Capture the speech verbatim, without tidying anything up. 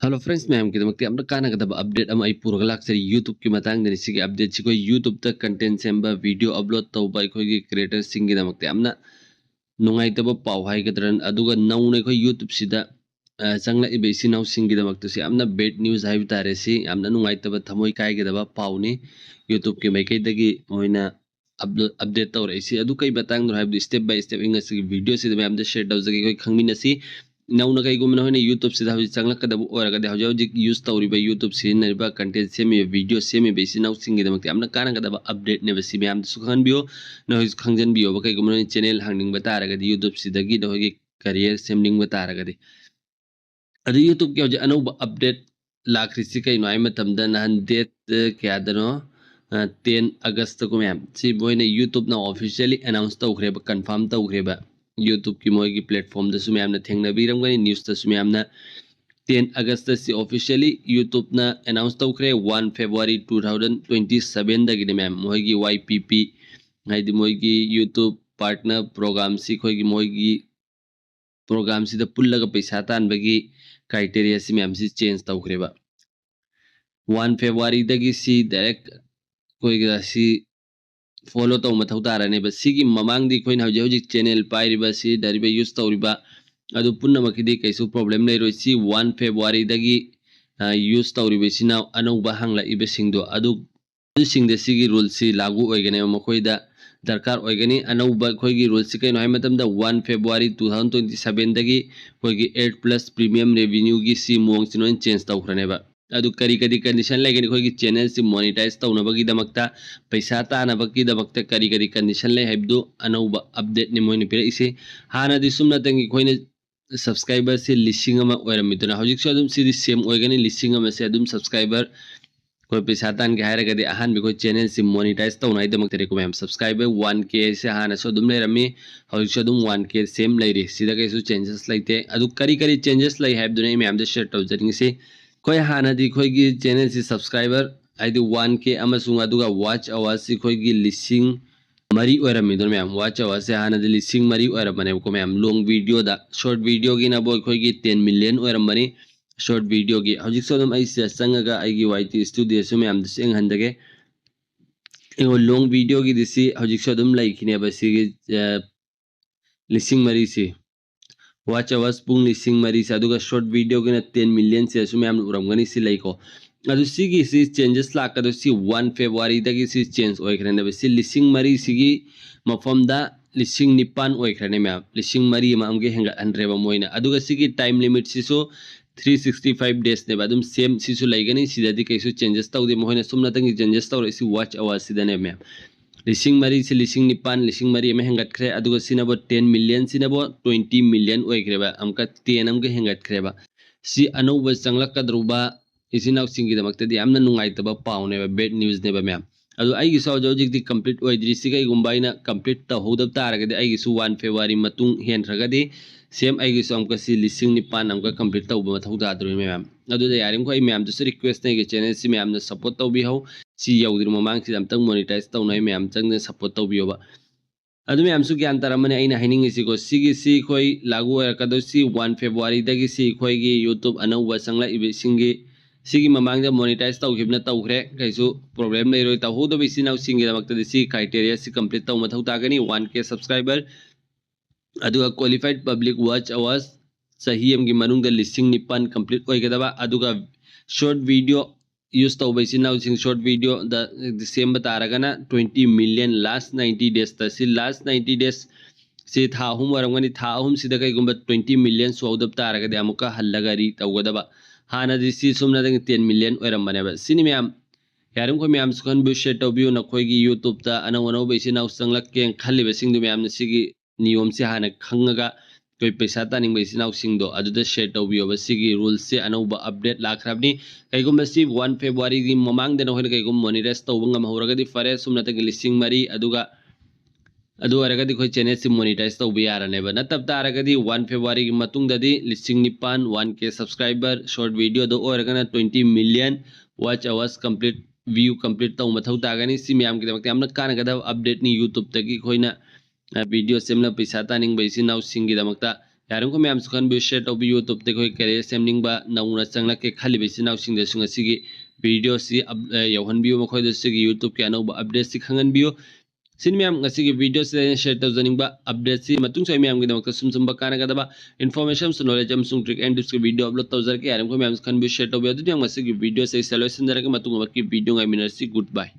Hello friends, ꯃꯌꯥꯝꯒꯤꯗꯃꯛꯇ ꯌꯥꯝꯅ ꯀꯥꯟꯅꯒꯗꯕ update ꯑꯃ ꯑꯩ ꯄꯨꯔꯒ ꯂꯥꯛꯆꯔꯤ YouTube-ꯀꯤ ꯃꯇꯥꯡꯗꯅꯤ꯫ ꯁꯤꯒꯤ ꯑꯞꯗꯦꯠꯁꯤ ꯑꯩꯈꯣꯏ YouTube-ꯇ content ꯁꯦꯝꯕ, video upload ꯇꯧꯕ ꯑꯩꯈꯣꯏꯒꯤ creator-ꯁꯤꯡꯒꯤꯗꯃꯛꯇ ꯌꯥꯝꯅ ꯅꯨꯡꯉꯥꯏꯇꯕ ꯄꯥꯎ ꯍꯥꯏꯒꯗ꯭ꯔꯥ, ꯑꯗꯨꯒ ꯅꯧꯅ ꯑꯩꯈꯣꯏ YouTube-ꯁꯤꯗ, ꯑ, ꯆꯪꯂꯛꯏꯕ ꯏꯆꯤꯟ ꯏꯅꯥꯎꯁꯤꯡꯒꯤꯗꯃꯛꯇꯁꯨ ꯌꯥꯝꯅ bad news ꯍꯥꯏꯕ ꯇꯥꯔꯦ꯫ ꯁꯤ ꯌꯥꯝꯅ ꯅꯨꯡꯉꯥꯏꯇꯕ, ꯊꯃꯣꯏ ꯀꯥꯏꯒꯗꯕ ꯄꯥꯎꯅꯤ YouTube-ꯀꯤ ꯃꯥꯏꯀꯩꯗꯒꯤ ꯃꯣꯏꯅ upload, update ꯇꯧꯔꯛꯏꯁꯤ꯫ ꯑꯗꯨ ꯀꯩ ꯃꯇꯥꯡꯗꯅꯣ ꯍꯥꯏꯕꯗꯨ step by step ꯑꯩ ꯉꯁꯤꯒꯤ video-ꯁꯤꯗ ꯃꯌꯥꯝꯗ share ꯇꯧꯖꯒꯦ, ꯑꯩꯈꯣꯏ ꯈꯪꯃꯤꯟꯅꯁꯤ꯫ ꯅꯧꯅ ꯀꯩꯒꯨꯝꯕ ꯅꯈꯣꯏꯅ YouTube-ꯁꯤꯗ ꯍꯧꯖꯤꯛ ꯆꯪꯂꯛꯀꯗꯕ ꯑꯣꯏꯔꯒꯗꯤ, ꯍꯧꯖꯤꯛ ꯍꯧꯖꯤꯛ use ꯇꯧꯔꯤꯕ, YouTube ꯁꯤꯖꯤꯟꯅꯔꯤꯕ, content ꯁꯦꯝꯃꯤꯕ, video ꯁꯦꯝꯃꯤꯕ ꯏꯆꯤꯟ ꯏꯅꯥꯎꯁꯤꯡꯒꯤꯗꯃꯛꯇ ꯌꯥꯝꯅ ꯀꯥꯟꯅꯒꯗꯕ update-ꯅꯦꯕ꯫ ꯁꯤ ꯃꯌꯥꯝꯗꯁꯨ ꯈꯪꯍꯟꯕꯤꯌꯨ꯫ ꯅꯈꯣꯏꯁꯨ ꯈꯪꯖꯟꯕꯤꯌꯣꯕ, ꯀꯩꯒꯨꯝꯕ ꯅꯈꯣꯏꯅ channel ꯍꯥꯡꯅꯤꯡꯕ ꯇꯥꯔꯒꯗꯤ, YouTube-ꯁꯤꯗꯒꯤ ꯅꯈꯣꯏꯒꯤ career ꯁꯦꯝꯅꯤꯡꯕ ꯇꯥꯔꯒꯗꯤ꯫ ꯑꯗꯨ YouTube-ꯀꯤ ꯍꯧꯖꯤꯛ ꯑꯅꯧꯕ update ꯂꯥꯛꯈ꯭ꯔꯤꯁꯤ ꯀꯩꯅꯣ ꯍꯥꯏ ꯃꯇꯝꯗ, ꯅꯍꯥꯟ date, ꯑ, ꯀꯌꯥꯗꯅꯣ? ꯑ, ten August-ꯀꯣ ꯃꯌꯥꯝ꯫ ꯁꯤ ꯃꯣꯏꯅ YouTube-ꯅ officially announce ꯇꯧꯈ꯭ꯔꯦꯕ, confirm ꯇꯧꯈ꯭ꯔꯦꯕ꯫ YouTube-ꯀꯤ ꯃꯣꯏꯒꯤ platform-ꯗꯁꯨ ꯃꯌꯥꯝꯅ ꯊꯦꯡꯅꯕꯤꯔꯝꯒꯅꯤ, news-ꯇꯁꯨ ꯃꯌꯥꯝꯅ꯫ Ten August-ꯇ ꯁꯤ officially YouTube-ꯅ announce ꯇꯧꯈ꯭ꯔꯦ, one February two thousand twenty seven-ꯗꯒꯤꯅꯦ ꯃꯌꯥꯝ꯫ ꯃꯣꯏꯒꯤ Y P P, ꯍꯥꯏꯗꯤ ꯃꯣꯏꯒꯤ YouTube partner program-ꯁꯤ ꯑꯩꯈꯣꯏꯒꯤ ꯃꯣꯏꯒꯤ program-ꯁꯤꯗ ꯄꯨꯜꯂꯒ ꯄꯩꯁꯥ ꯇꯥꯟꯕꯒꯤ criteria-ꯁꯤ ꯃꯌꯥꯝꯁꯤ change ꯇꯧꯈ꯭ꯔꯦꯕ꯫ One February-ꯗꯒꯤ ꯁꯤ direct ꯑꯩꯈꯣꯏꯒ ꯁꯤ follow ꯇꯧꯕ ꯃꯊꯧ ꯇꯥꯔꯅꯦꯕ꯫ ꯁꯤꯒꯤ ꯃꯃꯥꯡꯗꯤ ꯑꯩꯈꯣꯏꯅ ꯍꯧꯖꯤꯛ ꯍꯧꯖꯤꯛ channel ꯄꯥꯏꯔꯤꯕ, ꯁꯤꯖꯤꯟꯅꯔꯤꯕ, use ꯇꯧꯔꯤꯕ, ꯑꯗꯨ ꯄꯨꯝꯅꯃꯛꯀꯤꯗꯤ ꯀꯩꯁꯨ problem ꯂꯩꯔꯣꯏ꯫ ꯁꯤ one February-ꯗꯒꯤ, ꯑ, use ꯇꯧꯔꯤꯕ ꯏꯆꯤꯟ ꯏꯅꯥꯎ ꯑꯅꯧꯕ ꯍꯥꯡꯂꯛꯏꯕꯁꯤꯡꯗꯣ, ꯑꯗꯨ, ꯑꯗꯨꯁꯤꯡꯗ ꯁꯤꯒꯤ rule-ꯁꯤ ꯂꯥꯒꯨ ꯑꯣꯏꯒꯅꯦꯕ, ꯃꯈꯣꯏꯗ ꯗꯔꯀꯥꯔ ꯑꯣꯏꯒꯅꯤ꯫ ꯑꯅꯧꯕ ꯑꯩꯈꯣꯏꯒꯤ rule-ꯁꯤ ꯀꯩꯅꯣ ꯍꯥꯏ ꯃꯇꯝꯗ, one February two thousand twenty seven-ꯗꯒꯤ ꯑꯩꯈꯣꯏꯒꯤ eight plus premium revenue-ꯒꯤ ꯁꯤ ꯃꯑꯣꯡꯁꯤ ꯂꯣꯏꯅ change ꯇꯧꯈ꯭ꯔꯅꯦꯕ꯫ ꯑꯗꯨ ꯀꯔꯤ ꯀꯔꯤ condition ꯂꯩꯒꯅꯤ? ꯑꯩꯈꯣꯏꯒꯤ channel-ꯁꯤ monetize ꯇꯧꯅꯕꯒꯤꯗꯃꯛꯇ, ꯄꯩꯁꯥ ꯇꯥꯅꯕꯒꯤꯗꯃꯛꯇ ꯀꯔꯤ ꯀꯔꯤ condition ꯂꯩ ꯍꯥꯏꯕꯗꯨ ꯑꯅꯧꯕ update-ꯅꯤ ꯃꯣꯏꯅ ꯄꯤꯔꯛꯏꯁꯦ꯫ ꯍꯥꯟꯅꯗꯤ ꯁꯨꯞꯅꯇꯪꯒꯤ ꯑꯩꯈꯣꯏꯅ subscriber-ꯁꯦ ꯂꯤꯁꯤꯡ ꯑꯃ ꯑꯣꯏꯔꯝꯃꯤꯗꯅ, ꯍꯧꯖꯤꯛꯁꯨ ꯑꯗꯨꯝ ꯁꯤꯗꯤ same ꯑꯣꯏꯒꯅꯤ, ꯂꯤꯁꯤꯡ ꯑꯃꯁꯦ ꯑꯗꯨꯝ subscriber ꯑꯩꯈꯣꯏ ꯄꯩꯁꯥ ꯇꯥꯟꯒꯦ ꯍꯥꯏꯔꯒꯗꯤ ꯑꯍꯥꯟꯕ ꯑꯩꯈꯣꯏ channel-ꯁꯤ monetize ꯇꯧꯅꯉꯥꯏꯗꯃꯛꯇꯅꯤꯀꯣ ꯃꯌꯥꯝ꯫ Subscriber one K ꯁꯦ ꯍꯥꯟꯅꯁꯨ ꯑꯗꯨꯝ ꯂꯩꯔꯝꯃꯤ, ꯍꯧꯖꯤꯛꯁꯨ ꯑꯗꯨꯝ one K same ꯂꯩꯔꯤ, ꯁꯤꯗ ꯀꯩꯁꯨ changes ꯂꯩꯇꯦ꯫ ꯑꯗꯨ ꯀꯔꯤ ꯀꯔꯤ changes ꯂꯩ ꯍꯥꯏꯕꯗꯨꯅ ꯑꯩ ꯃꯌꯥꯝꯗ share ꯇꯧꯖꯅꯤꯡꯉꯤꯁꯤ꯫ ꯑꯩꯈꯣꯏ ꯍꯥꯟꯅꯗꯤ ꯑꯩꯈꯣꯏꯒꯤ channel-ꯁꯤ subscriber ꯍꯥꯏꯗꯤ one K ꯑꯃꯁꯨꯡ ꯑꯗꯨꯒ watch hours-ꯁꯤ ꯑꯩꯈꯣꯏꯒꯤ ꯂꯤꯁꯤꯡ ꯃꯔꯤ ꯑꯣꯏꯔꯝꯃꯤꯗꯅ ꯃꯌꯥꯝ꯫ Watch hours-ꯁꯦ ꯍꯥꯟꯅꯗꯤ ꯂꯤꯁꯤꯡ ꯃꯔꯤ ꯑꯣꯏꯔꯝꯕꯅꯦꯕꯀꯣ ꯃꯌꯥꯝ, long video-ꯗ꯫ Short video-ꯒꯤꯅꯕꯨ ꯑꯩꯈꯣꯏꯒꯤ ten million ꯑꯣꯏꯔꯝꯕꯅꯤ꯫ short videoꯒꯤ꯫ ꯍꯧꯖꯤꯛꯁꯨ ꯑꯗꯨꯝ ꯑꯩ ꯁꯤꯗ ꯆꯪꯉꯒ ꯑꯩꯒꯤ Y T Studioꯁꯨ ꯃꯌꯥꯝꯗꯁꯨ ꯌꯦꯡꯍꯟꯖꯒꯦ꯫ ꯌꯦꯡꯉꯣ, long videoꯒꯤꯗꯤ ꯁꯤ ꯍꯧꯖꯤꯛꯁꯨ ꯑꯗꯨꯝ ꯂꯩꯈꯤꯅꯦꯕ꯫ ꯁꯤꯒꯤ ꯑ, ꯂꯤꯁꯤꯡ ꯃꯔꯤꯁꯤ, watch hours ꯄꯨꯡ ꯂꯤꯁꯤꯡ ꯃꯔꯤꯁꯦ, ꯑꯗꯨꯒ short videoꯒꯤꯅ ten million ꯁꯤꯗꯁꯨ ꯃꯌꯥꯝꯅ ꯎꯔꯝꯒꯅꯤ꯫ ꯁꯤ ꯂꯩꯀꯣ꯫ ꯑꯗꯨ ꯁꯤꯒꯤꯁꯤ changes ꯂꯥꯛꯀꯗꯣꯏꯁꯤ one Februaryꯗꯒꯤ ꯁꯤ change ꯑꯣꯏꯈ꯭ꯔꯅꯦꯕ꯫ ꯁꯤ ꯂꯤꯁꯤꯡ ꯃꯔꯤꯁꯤꯒꯤ ꯃꯐꯝꯗ ꯂꯤꯁꯤꯡ ꯅꯤꯄꯥꯟ ꯑꯣꯏꯈ꯭ꯔꯅꯤ ꯃꯌꯥꯝ꯫ ꯂꯤꯁꯤꯡ ꯃꯔꯤ ꯑꯃ ꯑꯃꯨꯛꯀ ꯍꯦꯟꯒꯠꯍꯟꯈ꯭ꯔꯦꯕ ꯃꯣꯏꯅ꯫ ꯑꯗꯨꯒ ꯁꯤꯒꯤ time limitꯁꯤꯁꯨ three sixty five daysꯅꯦꯕ꯫ ꯑꯗꯨꯝ same ꯁꯤꯁꯨ ꯂꯩꯒꯅꯤ꯫ ꯁꯤꯗꯗꯤ ꯀꯩꯁꯨ changes ꯇꯧꯗꯦ꯫ ꯃꯈꯣꯏꯅ ꯁꯨꯞꯅꯇꯪꯒꯤ changes ꯇꯧꯔꯛꯏꯁꯤ watch hourꯁꯤꯗꯅꯦ ꯃꯌꯥꯝ꯫ ꯂꯤꯁꯤꯡ ꯃꯔꯤꯁꯤ ꯂꯤꯁꯤꯡ ꯅꯤꯄꯥꯟ, ꯂꯤꯁꯤꯡ ꯃꯔꯤ ꯑꯃ ꯍꯦꯟꯒꯠꯈ꯭ꯔꯦ꯫ ꯑꯗꯨꯒ ꯁꯤꯅꯕꯨ ten million, ꯁꯤꯅꯕꯨ twenty million ꯑꯣꯏꯈ꯭ꯔꯦꯕ꯫ ꯑꯃꯨꯛꯀ ten ꯑꯃꯒ ꯍꯦꯟꯒꯠꯈ꯭ꯔꯦꯕ꯫ ꯁꯤ ꯑꯅꯧꯕ ꯆꯪꯂꯛꯀꯗꯧꯔꯤꯕ ꯏꯆꯤꯟ ꯏꯅꯥꯎꯁꯤꯡꯒꯤꯗꯃꯛꯇꯗꯤ ꯌꯥꯝꯅ ꯅꯨꯡꯉꯥꯏꯇꯕ ꯄꯥꯎꯅꯦꯕ, bad newsꯅꯦꯕ ꯃꯌꯥꯝ꯫ ꯑꯗꯨ ꯑꯩꯒꯤꯁꯨ ꯍꯧꯖꯤꯛ ꯍꯧꯖꯤꯛꯇꯤ complete ꯑꯣꯏꯗ꯭ꯔꯤ꯫ ꯁꯤ ꯀꯩꯒꯨꯝꯕ ꯑꯩꯅ complete ꯇꯧꯍꯧꯗꯕ ꯇꯥꯔꯒꯗꯤ ꯑꯩꯒꯤꯁꯨ one February ꯃꯇꯨꯡ ꯍꯦꯟꯈ꯭ꯔꯒꯗꯤ same ꯑꯩꯒꯤꯁꯨ ꯑꯃꯨꯛꯀ ꯁꯤ ꯂꯤꯁꯤꯡ ꯅꯤꯄꯥꯟ ꯑꯃꯨꯛꯀ complete ꯇꯧꯕ ꯃꯊꯧ ꯇꯥꯗꯣꯔꯤꯕꯅꯤ ꯃꯌꯥꯝ꯫ ꯑꯗꯨꯗ ꯌꯥꯔꯤꯃꯈꯩ ꯑꯩ ꯃꯌꯥꯝꯗꯁꯨ requestꯅꯦ, ꯑꯩꯒꯤ channelꯁꯤ ꯃꯌꯥꯝꯅ support ꯇꯧꯕꯤꯍꯧ꯫ ꯁꯤ ꯌꯧꯗ꯭ꯔꯤ ꯃꯃꯥꯡꯁꯤꯗ ꯑꯝꯇꯪ monetize ꯇꯧꯅꯕ ꯃꯌꯥꯝ ꯆꯪꯗꯅ support ꯇꯧꯕꯤꯌꯣꯕ꯫ ꯑꯗꯨ ꯃꯌꯥꯝꯁꯨ ꯒ꯭ꯌꯥꯟ ꯇꯥꯔꯝꯃꯅꯤ ꯑꯩꯅ ꯍꯥꯏꯅꯤꯡꯉꯤꯁꯤꯀꯣ꯫ ꯁꯤꯒꯤꯁꯤ ꯑꯩꯈꯣꯏ ꯂꯥꯒꯨ ꯑꯣꯏꯔꯛꯀꯗꯣꯏꯁꯤ one Februaryꯗꯒꯤ꯫ ꯁꯤ ꯑꯩꯈꯣꯏꯒꯤ YouTube ꯑꯅꯧꯕ ꯆꯪꯂꯛꯏꯕꯁꯤꯡꯒꯤ, ꯁꯤꯒꯤ ꯃꯃꯥꯡꯗ monetize ꯇꯧꯈꯤꯕꯅ ꯇꯧꯈ꯭ꯔꯦ, ꯀꯩꯁꯨ problem ꯂꯩꯔꯣꯏ꯫ ꯇꯧꯍꯧꯗꯕ ꯏꯆꯤꯟ ꯏꯅꯥꯎꯁꯤꯡꯒꯤꯗꯃꯛꯇꯗꯤ ꯁꯤ criteriaꯁꯤ complete ꯇꯧꯕ ꯃꯊꯧ ꯇꯥꯒꯅꯤ, one K subscriber꯫ ꯑꯗꯨꯒ qualified public watch hours ꯆꯍꯤ ꯑꯃꯒꯤ ꯃꯅꯨꯡꯗ ꯂꯤꯁꯤꯡ ꯅꯤꯄꯥꯟ complete ꯑꯣꯏꯒꯗꯕ, ꯑꯗꯨꯒ short video use ꯇꯧꯕ ꯏꯆꯤꯟ ꯏꯅꯥꯎꯁꯤꯡ short videoꯗ ꯁꯦꯝꯕ ꯇꯥꯔꯒꯅ twenty million last ninety daysꯇ꯫ ꯁꯤ last ninety days ꯁꯤ ꯊꯥ ꯑꯍꯨꯝ ꯑꯣꯏꯔꯝꯒꯅꯤ꯫ ꯊꯥ ꯑꯍꯨꯝꯁꯤꯗ ꯀꯩꯒꯨꯝꯕ twenty million ꯁꯨꯍꯧꯗꯕ ꯇꯥꯔꯒꯗꯤ ꯑꯃꯨꯛꯀ ꯍꯜꯂꯒ re ꯇꯧꯒꯗꯕ꯫ ꯍꯥꯟꯅꯗꯤ ꯁꯤ ꯁꯨꯞꯅꯇꯒꯤ ten million ꯑꯣꯏꯔꯝꯕꯅꯦꯕ꯫ ꯁꯤꯅꯤ ꯃꯌꯥꯝ꯫ ꯌꯥꯔꯤꯃꯈꯩ ꯃꯌꯥꯝꯁꯨ ꯈꯟꯕꯤꯌꯨ, share ꯇꯧꯕꯤꯌꯨ꯫ ꯅꯈꯣꯏꯒꯤ YouTubeꯇ ꯑꯅꯧ ꯑꯅꯧꯕ ꯏꯆꯤꯟ ꯏꯅꯥꯎ ꯆꯪꯂꯛꯀꯦꯅ ꯈꯜꯂꯤꯕꯁꯤꯡꯗꯨ ꯃꯌꯥꯝꯅ ꯁꯤꯒꯤ ꯅꯤꯌꯣꯝꯁꯤ ꯍꯥꯟꯅ ꯈꯪꯉꯒ ꯑꯩꯈꯣꯏ ꯄꯩꯁꯥ ꯇꯥꯅꯤꯡꯕ ꯏꯆꯤꯟ ꯏꯅꯥꯎꯁꯤꯡꯗꯣ ꯑꯗꯨꯗ share ꯇꯧꯕꯤꯌꯣꯕ꯫ ꯁꯤꯒꯤ ruleꯁꯦ ꯑꯅꯧꯕ update ꯂꯥꯛꯈ꯭ꯔꯕꯅꯤ꯫ ꯀꯩꯒꯨꯝꯕ ꯁꯤ one Februaryꯒꯤ ꯃꯃꯥꯡꯗ ꯅꯈꯣꯏꯅ ꯀꯩꯒꯨꯝꯕ monetize ꯇꯧꯕ ꯉꯝꯍꯧꯔꯒꯗꯤ ꯐꯔꯦ, ꯁꯨꯞꯅꯇꯒꯤ ꯂꯤꯁꯤꯡ ꯃꯔꯤ꯫ ꯑꯗꯨꯒ ꯑꯗꯨ ꯑꯣꯏꯔꯒꯗꯤ ꯑꯩꯈꯣꯏ channelꯁꯤ monetize ꯇꯧꯕ ꯌꯥꯔꯅꯦꯕ꯫ ꯅꯠꯇꯕ ꯇꯥꯔꯒꯗꯤ one Februaryꯒꯤ ꯃꯇꯨꯡꯗꯗꯤ ꯂꯤꯁꯤꯡ ꯅꯤꯄꯥꯟ, one K subscriber, short videoꯗ ꯑꯣꯏꯔꯒꯅ twenty million watch hours complete, view complete ꯇꯧꯕ ꯃꯊꯧ ꯇꯥꯒꯅꯤ꯫ ꯁꯤ ꯃꯌꯥꯝꯒꯤꯗꯃꯛꯇ ꯌꯥꯝꯅ ꯀꯥꯟꯅꯒꯗꯕ updateꯅꯤ꯫ YouTubeꯇꯒꯤ ꯑꯩꯈꯣꯏꯅ, ꯑ, video ꯁꯦꯝꯂꯒ ꯄꯩꯁꯥ ꯇꯥꯅꯤꯡꯕ ꯏꯆꯤꯟ ꯏꯅꯥꯎꯁꯤꯡꯒꯤꯗꯃꯛꯇ ꯌꯥꯔꯤꯃꯈꯩ ꯃꯌꯥꯝꯁꯨ ꯈꯟꯕꯤꯌꯨ, ꯁꯤꯌꯔ ꯇꯧꯕꯤꯌꯨ꯫ ꯌꯨꯇ꯭ꯌꯨꯕꯇ ꯑꯩꯈꯣꯏ ꯀꯦꯔꯤꯌꯔ ꯁꯦꯝꯅꯤꯡꯕ ꯅꯧꯅ ꯆꯪꯂꯛꯀꯦ ꯈꯜꯂꯤꯕ ꯏꯆꯤꯟ ꯏꯅꯥꯎꯁꯤꯡꯗꯁꯨ ꯉꯁꯤꯒꯤ ꯚꯤꯗꯤꯑꯣꯁꯤ ꯑꯞ- ꯑ, ꯌꯧꯍꯟꯕꯤꯌꯨ꯫ ꯃꯈꯣꯏꯗꯁꯨ ꯁꯤꯒꯤ ꯌꯨꯇ꯭ꯌꯨꯕꯀꯤ ꯑꯅꯧꯕ ꯑꯞꯗꯦꯠꯁꯤ ꯈꯪꯍꯟꯕꯤꯌꯨ꯫ ꯁꯤꯅꯤ ꯃꯌꯥꯝ ꯉꯁꯤꯒꯤ ꯚꯤꯗꯤꯑꯣꯁꯤꯗ ꯑꯩꯅ ꯁꯤꯌꯔ ꯇꯧꯖꯅꯤꯡꯕ ꯑꯞꯗꯦꯠꯁꯤ꯫ ꯃꯇꯨꯡꯁꯨ ꯑꯩ ꯃꯌꯥꯝꯒꯤꯗꯃꯛꯇ ꯁꯨꯝ ꯁꯨꯝꯕ ꯀꯥꯟꯅꯒꯗꯕ ꯏꯟꯐꯣꯔꯃꯦꯁꯟ ꯑꯃꯁꯨꯡ ꯅꯣꯂꯦꯖ ꯑꯃꯁꯨꯡ ꯇ꯭ꯔꯤꯛ ꯑꯦꯟ ꯇꯤꯞꯁꯀꯤ ꯚꯤꯗꯤꯑꯣ ꯑꯞꯂꯣꯗ ꯇꯧꯖꯔꯛꯀꯦ꯫ ꯌꯥꯔꯤꯃꯈꯩ ꯃꯌꯥꯝꯁꯨ ꯈꯟꯕꯤꯌꯨ, ꯁꯤꯌꯔ ꯇꯧꯕꯤꯌꯨ꯫ ꯑꯗꯨꯗꯤ ꯌꯥꯝ ꯉꯁꯤꯒꯤ ꯚꯤꯗꯤꯑꯣꯁꯦ ꯑꯩ ꯁꯤꯗ ꯂꯣꯏꯁꯤꯟꯖꯔꯒꯦ꯫ ꯃꯇꯨꯡ ꯑꯃꯛꯀꯤ ꯚꯤꯗꯤꯑꯣ ꯉꯥꯏꯃꯤꯟꯅꯔꯁꯤ꯫ ꯒꯨꯗ ꯕꯥꯏ꯫